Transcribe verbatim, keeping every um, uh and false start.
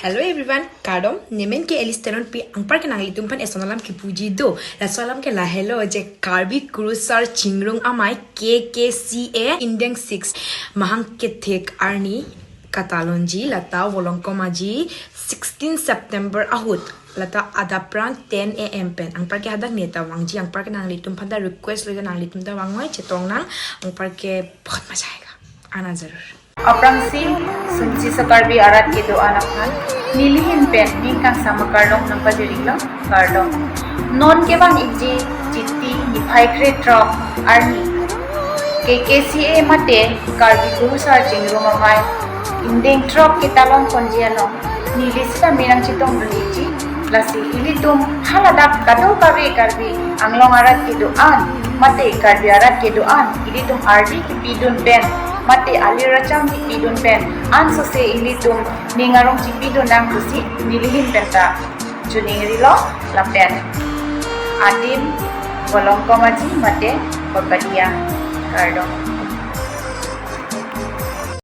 Hello everyone, kardom, nemen ke Alice Teronpi, angpar ke nanglitum aphan eson alam kipuji do. Laso alam ke lahelo je Karbi Kurusar Chingrung Amei K K C A Indeng six mahang kethek arni katalonji, lata Volongkom Aji sixteen September ahut, lata adapprang ten A M pen. Angpar ke hadak neta vangji, angpar ke nanglitum aphan ta request lo, nanglitum ta vangoi chetong nang, angpar ke bahut maza aayega, aana zarur. Aphrangsi sumsi sa Karbi arat kedo-an aphan nelihin pen ning kangsam akarlong nangpajirilo, kardom. Non kevang ikji Chiti niphai krethrok arni K K C A mate Karbi Kurusar Chingrung Amei Indeng throk ketalon ponji along neli sitame nangchetongdun ikji. Lasi ilitum haladak kadokave Karbi Anglong arat kedo-an mate Karbi arat kedo-an ilitum ardi kipidun pen mate alir acham kipidun pen ansose ilitum ning arong chipidun nang pusi nelihin pen ta chiningrilo lapen adim Volongkom Aji mate Pagadiya, kardom.